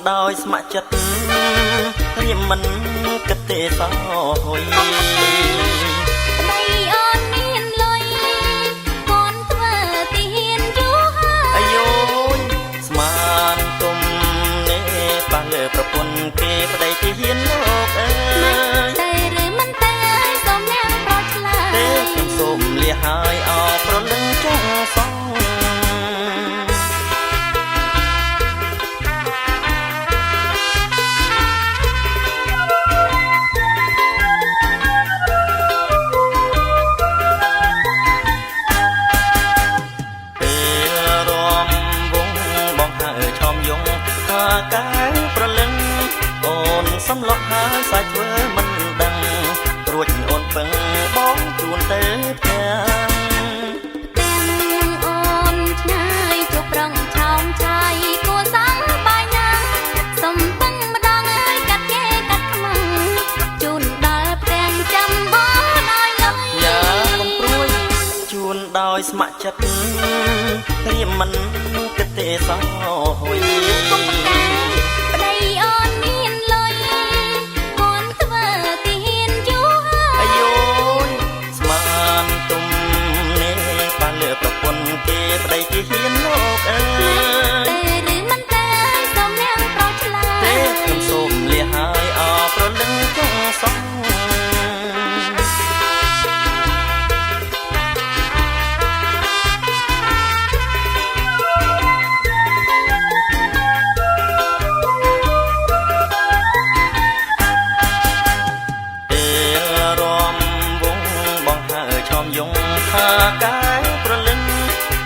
ដោយស្ម័គ្រចិត្តរៀមមិនគិតទេសោហុយ ប្តីអូនមានលុយកូនធ្វើទានយូរហើ អា យ យយស្មានទុំនេះប៉ះលើប្រពន្ធគេប្តីទីហ៊ានលោកអើ មិន យ តែឬមិនតែសូមនាងប្រឆ្លើ ទេ យ ខ្ញុំសូមលាហើយអោប្រលឹងចង់សងពេលរំវងបងហើឆោមយងថាកែវប្រលឹងអូនសំឡុកហើយសាច់ធ្វើមិនដឹងរួចអូនពឹងបងជូនទៅផ្ទាំង ទាំងអូនឆ្ងាយជួបប្រងឆោមឆាយគួសងបាយណាំងសុំពឹងម្ដងអើយកាត់គេកាត់ខ្មាំងជូនដល់ផ្ទាំងចាំបងឲ្យលុយ យ៉ាកុំព្រួយជូនដោយស្ម័គ្រចិត្តរៀមមិនគិតទេសោហុយ កុំប្រកែប្តីអូនមានលុយកូនធ្វើទានយូរហើ អា យ យយស្មានទុំនេះប៉ះលើប្រពន្ធគេប្តីគេហ៊ានលោកអើយ តែឬមិនតែសូមនាងប្រឆ្លើ ទេ យ ខ្ញុំសូមលាហើយអប្រលឹងចង់សងពេលរំវងបងហើឆោមយងថាកែវប្រលឹង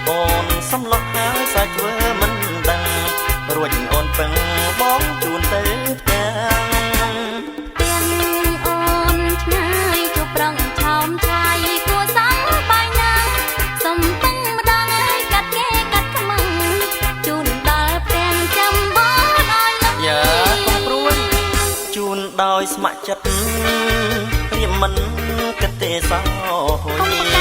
អូនសំឡុកហើយសាច់ធ្វើមិនដឹងរួចអូនពឹងបងជូនទៅផ្ទាំង ទាំងអូនឆ្ងាយជួបប្រងឆោមឆាយគួសងបាយណាំងសុំពឹងម្ដងអើយកាត់គេកាត់ខ្មាំងជូនដល់ផ្ទាំងចាំបងឲ្យលុយ យ៉ាកុំព្រួយជូនដោយស្ម័គ្រចិត្តរៀមមិនគិតទេសោហុយ